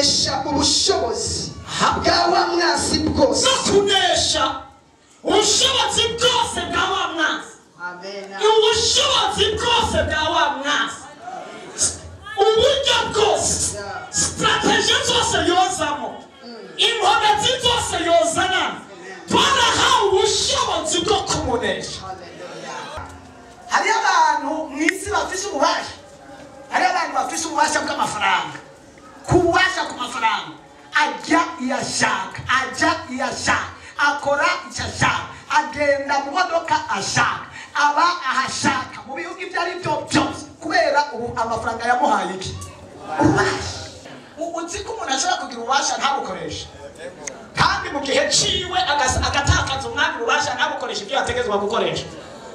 kunesha ubushobozi bwa wa mwasi bwose. No kunesha ubushobozi bwose bwa wa mwasi. Amen. Ubushobozi bwose bwa wa mwasi, uburyo bwose, strategy zose yozamo, inkomezi zose yozana, twarahawe ubushobozi bwo kumunesha. Hari abantu mw'isi bafise ububasha, hari abantu bafise ububasha bw'amafaranga, kubasha ku mafaranga, ajya iyashaka, ajya iyashaka, akora icyo ashaka, agenda mu modoka ashaka, aba ahashaka mu bihugu ibyo ari byo byose, kubera ubu amafaranga yamuhaye iki? Ububasha. Uzi ko umuntu ashobora kugira ububasha ntabukoreshe, kandi mu gihe ciwe agatakaza umwanya ububasha ntabukoreshe ibyo yategerezwa gukoresha,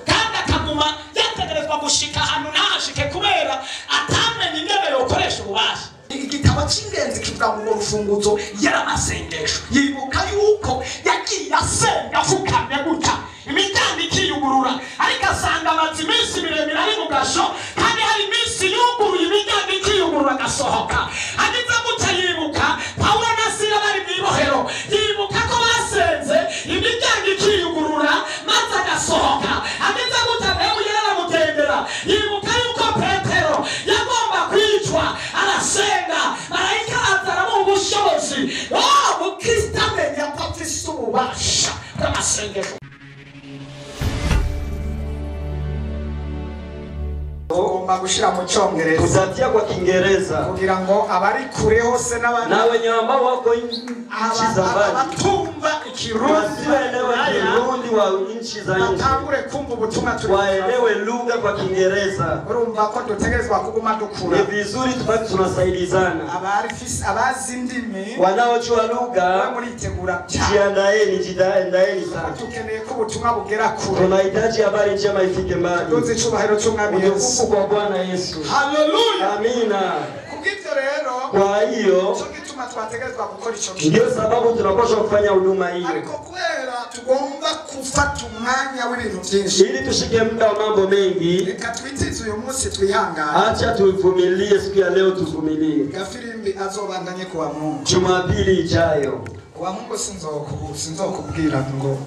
kandi akaguma yategerezwa gushika ahantu ntahashike kubera atamenye ingene yokoresha ububasha. Igitabo cy'ingenzi kivuga ngo urufunguzo yaramasengesho. Yibuka yuko yagiye asenga afukamye gutya, imiryango ikiyugurura, ariko asanga amaze iminsi miremire ari mu gasho, kandi hari iminsi yuguruye imiryango ikiyugurura agasohoka. Ageze gutya yibuka Pawulo na Sila bari mu ibohero, yibuka ko basenze imiryango ikiyugurura maze agasohoka. Ageze gutya nawe yaramugendera, yibuka yuko Petero yagomba kwicwa, arasenga, marayika aza aramuha ubushobozi. Mukristo amenya ko afise ububasha bw'amasengesho. Tugomba gushira mu Cyongereza, tutatia kwa Kiingereza kugira ngo abari kure hose n'abandi na wenye ambao wako nchi za mbali batumva Ikirundi wasielewe Kirundi wa nchi za nje, batangure kumva ubutumwa turi, waelewe lugha kwa Kiingereza. Urumva ko dutegerezwa kuguma dukura. Ni vizuri tubaki tunasaidizana. Abazi indimi, wanaojua lugha, muritegura, jiandaeni, jiandaeni sana. Tukeneye ko ubutumwa bugera kure. Tunahitaji habari njema ifike mbali. Tuzi icubahiro cy'Umwami Yesu. Utukufu kwa Bwana Yesu. Haleluya. Amina. Kubw'ivyo rero, kwa hiyo cyo gituma twategerezwa gukora ico kintu. Ndio sababu tunapaswa kufanya huduma hiyo. Ariko kubera tugomba gufata umwanya w'ibintu byinshi ili tushike muda wa mambo mengi, reka twitize uyu munsi twihangane. Acha tuvumilie siku ya leo, tuvumilie. Gafirimbi azobandanye kuwa Mungu Jumapili ijayo. Kuwa Mungu sinzokubwira ngo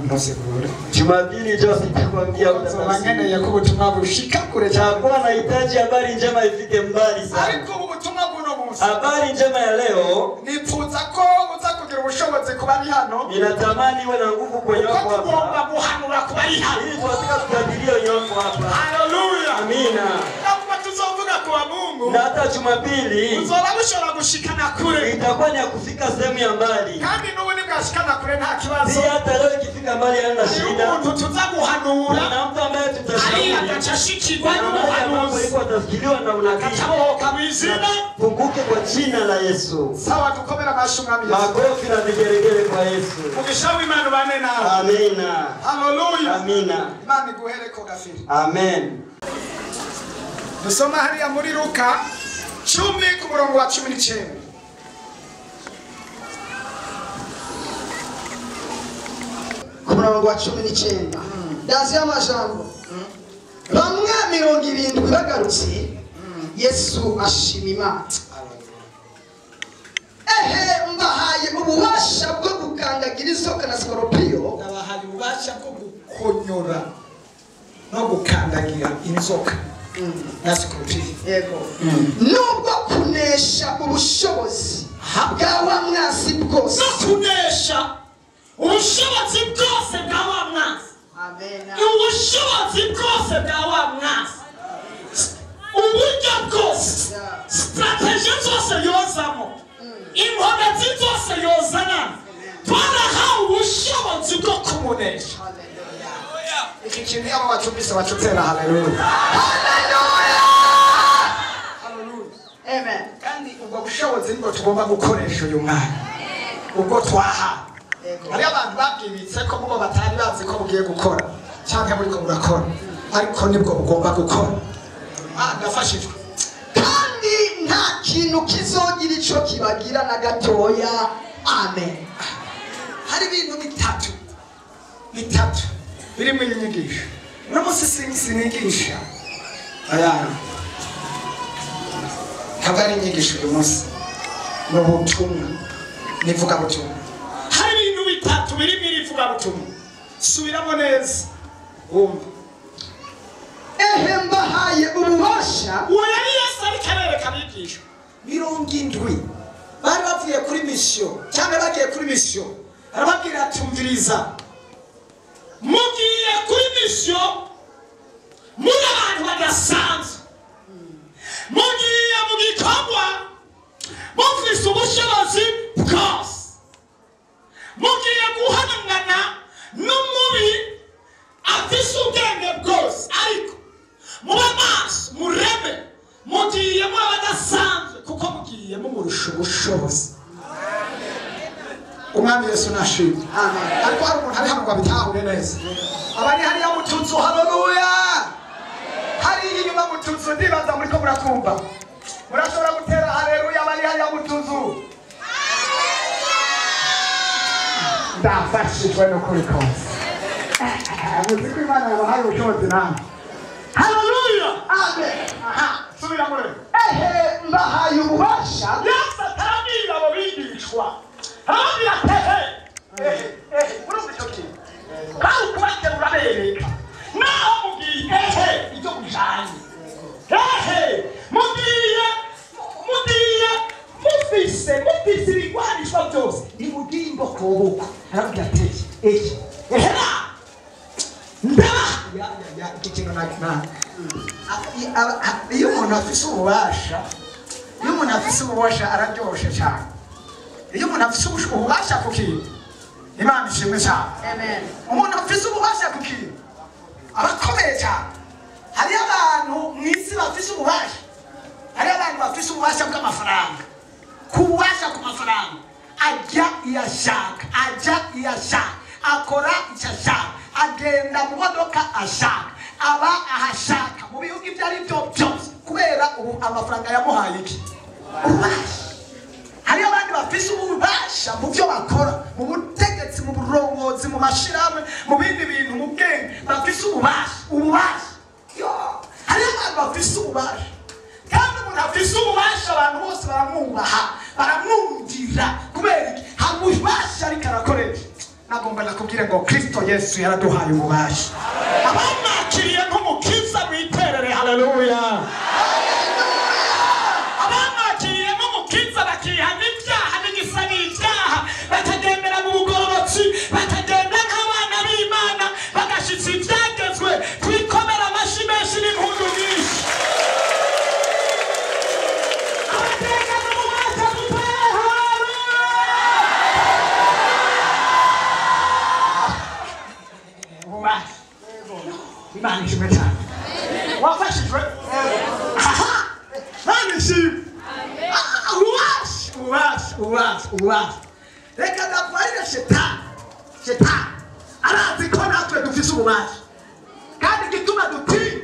ntusigure. Jumapili ijayo sitakwambia utabangeneye ko ubutumwa bushika kure cyane. Kwa nahitaji habari njema ifike mbali sana. Ariko ubutumwa buno munsi, habari njema ya leo, nipfuza ko uza kugira ubushobozi kuba ari hano. Ninatamani iwe na nguvu kwenye wako hapa. Tugomba guhanura kuba ari hano ili tunataka tukadirie wenye wako hapa. Haleluya. Amina. Nakuba tuzovuga kwa Mungu, na hata Jumapili uzoba bushobora gushikana kure, itakuwa ni ya kufika sehemu ya mbali. Kandi n'ubu nibwashikana kure nta kibazo. Pia hata leo ikifika mbali haina shida. Umuntu tuza guhanura na mtu ambaye tutashauri agacashikirwa n'ubuhanuzi, atafikiriwa na unabii, akabohoka mu izina, funguke kwa jina la Yesu. Sawa, tukomera amashyi Umwami Yesu. Makofi na vigelegele kwa Yesu. Umugisha w'Imana ubane nawe. Amina. Haleluya. Amina. Imana iguhereko gafiri. Amen. Dusoma hariya muri Luka 10 ku murongo wa 19. Ku murongo wa 19. Ndazi amajambo. Bamwe 70 bagarutse, Yesu ashima Imana. Ehe, mbahaye ububasha bwo gukandagira inzoka na sikorupiyo. Ndabahaye ububasha bwo gukonyora no gukandagira inzoka na sikorupiyo. Yego. Nubwo kunesha ubushobozi bwa wa mwasi bwose. No kunesha ubushobozi bwose bwa wa mwasi. Amen. Ubushobozi bwose bwa wa mwasi, uburyo bwose, strategy zose yozamo, inkomezi zose yozana, twarahawe ubushobozi bwo kumunesha. Iki kintu abo bacumvise bacutera haleluya. Haleluya. Haleluya. Amen. Kandi ubwo bushobozi nibwo tugomba gukoresha uyu mwanya ubwo twahawe. Hari abantu babwibitse ko mubo batari bazi ko bugiye gukora cyangwa buriko burakora, ariko nibwo bugomba gukora. Ndafashijwe. Kandi nta kintu kizogira ico kibagira na gatoya. Amen. Hari ibintu bitatu biri mu nyigisho. Uno munsi sinigisha aya ntabwo ari inyigisho uyu munsi. Ni ubutumwa, n'ivugabutumwa. Hari ibintu bitatu biri mu ivugabutumwa. Subiramo neza wumve. Ehe, mbahaye ububasha. Uwo yari Yesu ariko arereka abigisha. 70 bari bavuye kuri misiyo cyangwa bagiye kuri misiyo, arababwira atumviriza: mugiye kuri misiyo muri abantu badasanzwe, mugiye mu gikorwa mufise ubushobozi bwose, mugiye guhangana n'umubi afise ubwenge bwose, ariko mube maso, mureme, mugiye muri abadasanzwe kuko mugiye mumurusha ubushobozi. Umwami Yesu nashimwe. Amen. Ariko hari umuntu ari hano ngo abitahure neza. Abari hariya mututsu, haleluya! Hariya inyuma mututsu, ndibaza muriko murakumva, murashobora gutera haleluya. Abari hariya mutuzu, ndafashijwe n'ukuri kose. Muzi ko Imana yabahaye ubushobozi namwe. Haleluya! Amen. Aha, subira muri. Ehe, mbahaye ububasha. Yesu atarabwira abo bigishwa, arababwira ati: ehe, ehe, ehe. Urumva icyo kintu bari ukubaterura bereka naho mugiye, ehe, ibyo mujanye, ehe, mugiye mufise ibigwanishwa byose, Nimugiye imbokoboko. Arababwira ati: ehe, ehe, na ndaba ya ya ya, iki kintu na iyo umuntu afise ububasha, iyo umuntu afise ububasha araryoshe cyane. Iyo umuntu afise ububasha ku kintu, Imana ishimwe cyane. Amen. Umuntu afise ububasha ku kintu aba akomeye cyane. Hariyo abantu mu isi bafise ububasha, hariyo abantu bafise ububasha bw'amafaranga, ku bubasha ku mafaranga ajya iyo ashaka, ajya iyo ashaka, akora icyo ashaka, agenda mu modoka ashaka, aba ahashaka mu bihugu ibyo ari byo byose, kubera ubu amafaranga yamuhaye iki? Ububasha. Hariyo abandi bafise ububasha mu byo bakora, mu butegetsi, mu burongozi, mu mashirahamwe, mu bindi bintu, mu bwenge, bafise ububasha. Ububasha. Yo, hariyo abantu bafise ububasha, kandi umuntu afise ububasha abantu bose baramwubaha, baramwumvira. Kubera iki? Hari ububasha ariko arakoresha. Nagomba nakubwire ngo Kristo Yesu yaraduhaye ububasha. Abamwakiriye nk'umukiza mwiterere haleluya! Abamwakiriye nk'umukiza bakihana ibyaha n'igisa n'ibyaha, bakagendera mu bugororotsi, bakagenda nk'abana b'Imana, bagashitsa ibyagezwe, twikomera amashyi menshi n'impundu nyinshi. Abateka n'ububasha dutere haleluya! Ububasha. Imana ishimwe cyane. Wafashijwe? Aha, Imana ishimwe. Ububasha, ububasha, ububasha, ububasha. Reka ndakwarire, shetani, shetani arazi ko natwe dufise ububasha, kandi igituma dutinya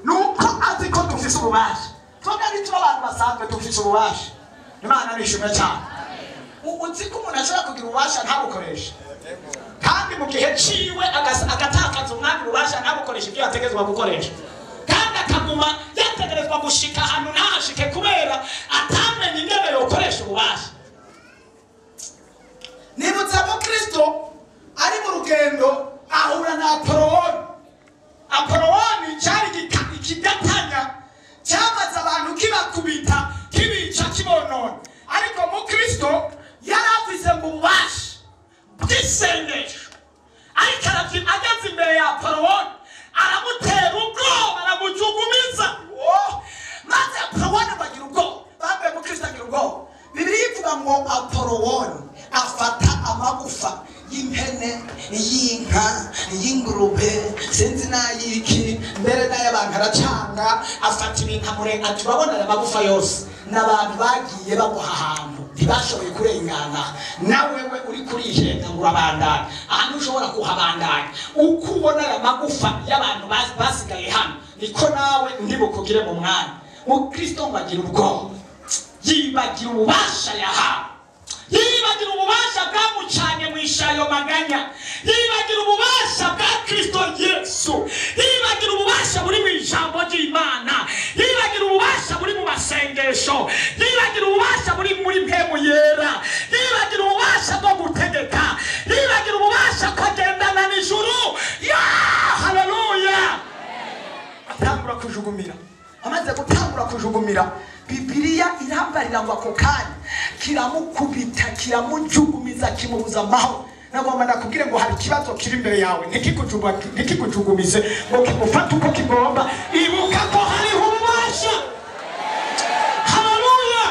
ni uko azi ko dufise ububasha. Twebwe ntituri abantu basanzwe, dufise ububasha. Imana nishimwe cyane. Uzi ko umuntu ashobora kugira ububasha ntabukoreshe, kandi mu gihe ciwe agatakaza umwanya, ububasha ntabukoresha ibyo yategerezwa gukoresha, kandi akaguma yategerezwa gushika ahantu ntahashike kubera atamenye ingene yokoresha ububasha. Nibutsa ko Kristo ari mu rugendo ahura na Apolowoni. Apolowoni cyari ikigatanya cyamaze abantu kibakubita, kibica, kibonona, ariko mu Kristo yari afise ngo ububasha bw'isengesho, ariko ageze imbere ya Apolowoni aramutera ubwoba, aramujugumiza. Oh! Maze Apolowoni bagira ubwoba, bambaye mu Kristo agira ubwoba. Bibiliya ivuga ngo Apolowoni afata amagufa y'impene, y'inka, y'ingurube, sinzi n'ay'iki, mbere n'ay'abantu aracanga, afata ibintu amurenga ati: urabona aya magufa yose n'abantu bagiye baguha ahantu ntibashoboye kurengana, nawe we uri kurihenda ngo urabandanya ahantu ushobora kuhabandanya. Uko ubona aya magufa y'abantu basigaye hano, niko nawe ndi bukugire mu mwanya. Mukristo ngo agira ubwoba, yibagira ububasha yahawe, yibagira ububasha bwamucanye mu ishayo maganya, yibagira ububasha bwa Kristo Yesu, yibagira ububasha buri mu ijambo ry'Imana, yibagira ububasha buri mu masengesho, yibagira ububasha buri muri mpemu. kiramujugumira. Bibiliya irambarira ngo ako kanya kiramukubita, kiramujugumiza, kimubuza amahoro. Nagomba ndakubwire ngo hari ikibazo kiri imbere yawe, ntikikujugumize ngo kigufate uko kigomba. Ibuka ko hariho ububasha. Haleluya!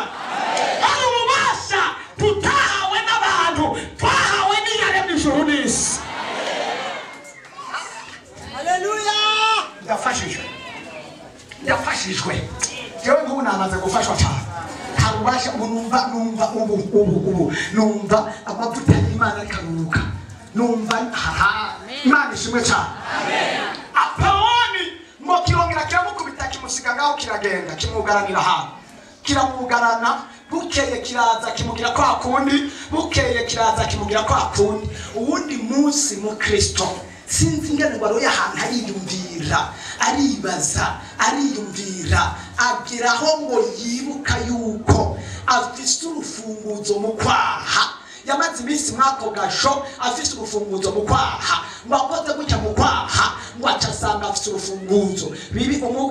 Hari ububasha tutahawe n'abantu, twahawe n'iyaremye ijuru n'isi. Haleluya. Ndafashijwe, ndafashijwe. Jewe nk'ubu namaze gufashwa cyane. Hari ububasha ubu, numva ubu numva amavuta y'Imana arikaruka, numva haha. Imana ishimwe cyane. Apoloni ngo kirongera kiramukubita, kimusiga ngaho, kiragenda kimugaranira ahantu, kiramugarana. Bukeye kiraza kimugira kwa kundi, bukeye kiraza kimugira kwa kundi. Uwundi munsi mu Kristo sinzi ingene ngo aroye ahantu, ariyumvira, aribaza, ariyumvira, ageraho ngo yibuka yuko afise urufunguzo mu kwaha. Yamaze iminsi mwako gasho afise urufunguzo mu kwaha, ngo akoze gutya mu kwaha ngo aca asanga afise urufunguzo.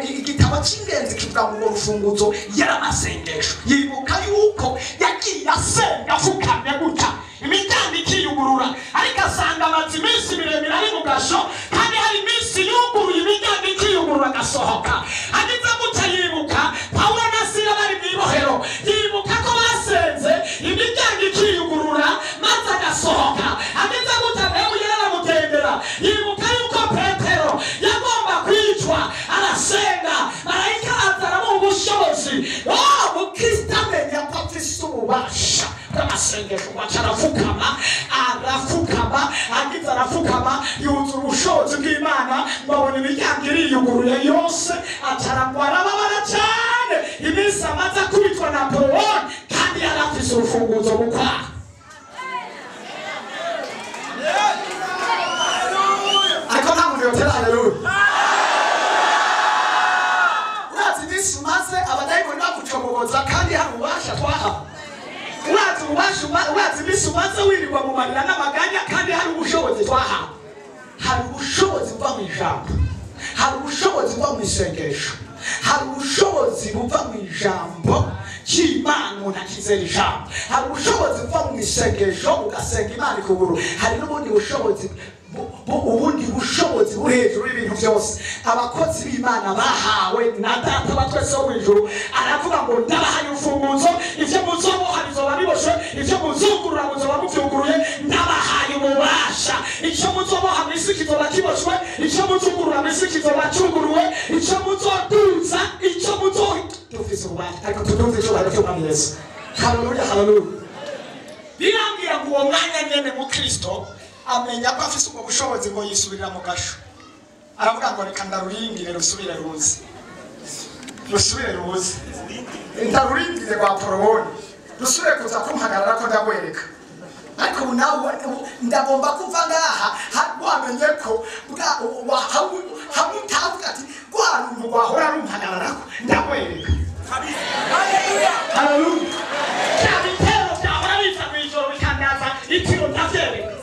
Igitabo cy'ingenzi kivuga ngo urwo rufunguzo yari amasengesho. Yibuka yuko yagiye asenga afukamye gutya, imiryango ikiyugurura, ariko asanga amaze iminsi miremire ari mu gasho, kandi hari iminsi yuguruye imiryango ikiyugurura agasohoka. Ageze gutya yibuka Pawulo na Sila bari mu ibohero, yibuka ko basenze imiryango ikiyugurura maze agasohoka. Ageze gutya mbega yaramugendera, yibuka yuko Petero yagomba kwicwa arasenga, marayika aza aramuha ubushobozi. Mukristo amenya ko afise ububasha bw'amasengesho, waca arafukama, arafukama, agize arafukama, yuzura ubushobozi bw'Imana, ngo abona imiryango iriyuguruye yose, acarangwa arababara cyane iminsi amaze akubitwa na Apoloni, kandi yari afise urufunguzo mu kwaha. Ariko nta muntu yotera haleluya. Urazi iminsi umaze abadayimoni bagucogogoza kandi hari ububasha twahawe. Urazi ububasha, urazi iminsi umaze wirirwa mu marira n'amaganya kandi hari ubushobozi twahawe. Hari ubushobozi buva mu ijambo, hari ubushobozi buva mu isengesho, hari ubushobozi buva mu ijambo ry'Imana, umuntu akizera ijambo. Hari ubushobozi buva mu isengesho, ugasenga Imana ikuguru. Hari n'ubundi bushobozi ubundi bushobozi buri hejuru y'ibintu byose abakozi b'Imana bahawe na Data wa twese wo mu ijuru. Aravuga ngo ndabahaye urufunguzo, ivyo muzoboha bizoba biboshwe, ivyo muzugurura muzoba muvyuguruye. Ndabahaye ububasha, icyo muzoboha mw'isi kizoba kiboshwe, icyo muzugurura mw'isi kizoba cuguruwe, icyo muzoduza, icyo muzo dufise ububasha. Ariko tuduze icyubahiro cy'Umwami Yesu. Haleluya, haleluya. Birambwira ngo uwo mwanya nyene mu Kristo amenya ko afise ubwo bushobozi, ngo yisubirira mu gasho, aravuga ngo reka ndarurindire rusubire ruze, rusubire ruze, ndarurindire rwa Apoloni rusubire kuza kumpagarara ko ndagwereka. Ariko ubu nawe ndagomba kuva ngaha wamenye ko hamwe utavuga ati rwa runtu rwahora rumpagararako ndagwereka. Haleluya. Haleluya. Bya bitero byahora biza mu ijoro bikandaza itiro ndavyereka.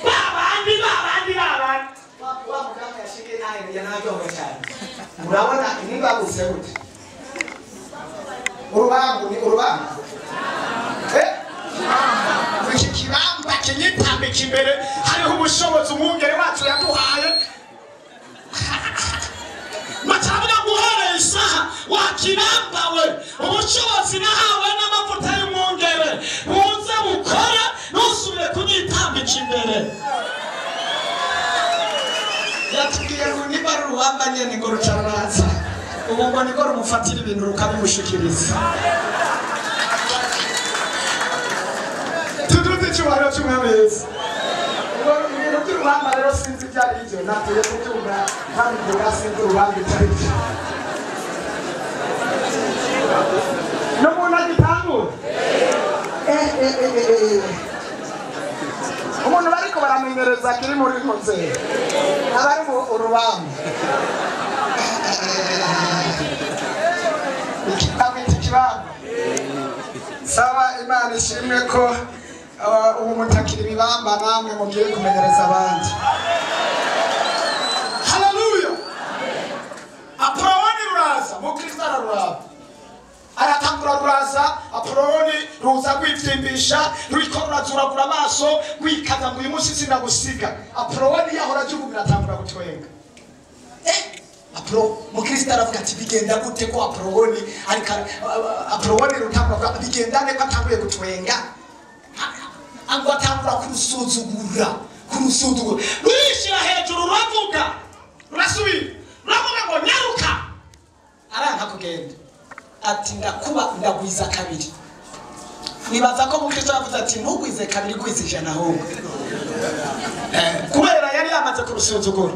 Babandi, babandi, babandi. Wa mudamu yashingiye nawe yanaryohewe cyane. Murabona nimba gute? Urubangu ni urubangu. Iki kibamba kinyitambika imbere, hariho ubushobozi umwungere wacu yaduhaye. Bacaravuga ngo uhereye isaha wakibamba we, ubushobozi nahawe n'amavuta y'umwungere buze bukore, ntusubire kunyitambika imbere. Yatubwiye ngo niba ari urubamba nyene ngo rucararaza, ubu ngo niko rumufatira ibintu rukabimushikiriza. Tuduze icyubahiro cy'Umwami Yesu. Ngo ibintu by'urubamba rero sinzi ibyo ari byo, natuye kubyumva babivuga, sinzi urubamba ibyo ari byo. N'umuntu agitangura Umuntu bariko baramenyereza kiri muri nkoze aba ari mu urubamba. Bamwita ikibamba. Saba Imana ishimwe ko ubu mutakira ibibamba, namwe mugiye kumenyereza abandi. Haleluya. Apoloni ruraza, mukristo araruraba. Rutangura ruraza, Apoloni ruza rwivyimbisha, ruriko rurazuragura amaso, rwikaza ngo uyu munsi sinagusiga. Apoloni yahora ajugumira atangura gutwenga. Apolo mukristo aravuga ati bigenda gute ko Apoloni ariko Apoloni rutangura kuvuga, bigenda ne ko atanguye gutwenga, ngo atangura kurusuzugura, kurusuzugura, rwishyira hejuru, ruravuga, rurasubira ruravuga ngo nyaruka. Aranka kugenda, ati ndakuba ndagwiza kabiri. Nibaza ko mukristo yavuze ati ntugwize kabiri, gwiza 100 ahubwo. Kubera yari yamaze kurusuzugura.